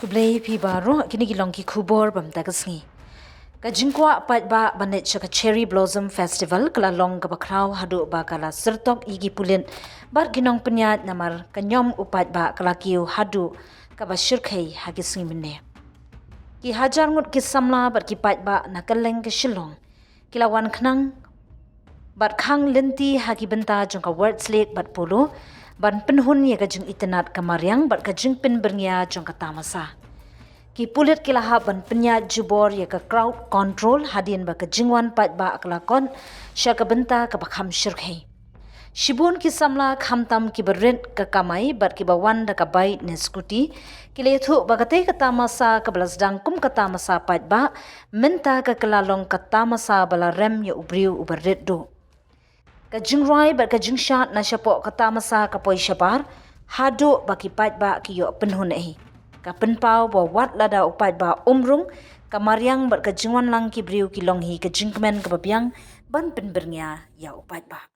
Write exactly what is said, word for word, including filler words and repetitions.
Khublei phi baroh, kine ki long ki khubor ba mynta ka sngi. Ka jingkwah paidbah ban leit sha ka Cherry Blossom Festival ka la long kaba khraw haduh ba ka la syrtok ïa ki pulit bad ki nongpynïaid namar ka niam u paidbah ka la kiew haduh kaba shyrkhei ha ki sngi mynne. Ki hajar ngut ki samla bad ki paidbah na kylleng ka Shillong ki la wan khnang bad khang lynti ha ki bynta jong ka Ward's Lake bad Polo ban pynhun ïa ka jingitynnad ka mariang bad ka jingpynbyrngia jong ka tamasa. Ki pulit ki la hap ban pynïaid jubor ïa ka crowd control hadien ba ka jingwan paidbah ka la kot sha ka bynta kaba kham shyrkhei. Shibun ki samla, khamtam kiba rit ka kamai bad kiba wan da ka bike ne scooty, ki la ïathuh ba katei ka tamasa kaba la sdang kum ka tamasa paidbah mynta ka kylla long ka tamasa ba la rem ïa u briew uba rit duh. Ka jingrwai bad ka jingshad na shapoh ka tamasa ka poi shabar haduh ba ki paidbah ki ïoh pynhun ei. Ka pynpaw ba wat lada u paidbah um rung, ka mariang bad ka jingwan lang ki briew ki long hi ka jingkmen kaba biang ban pynbyrngia ïa u paidbah.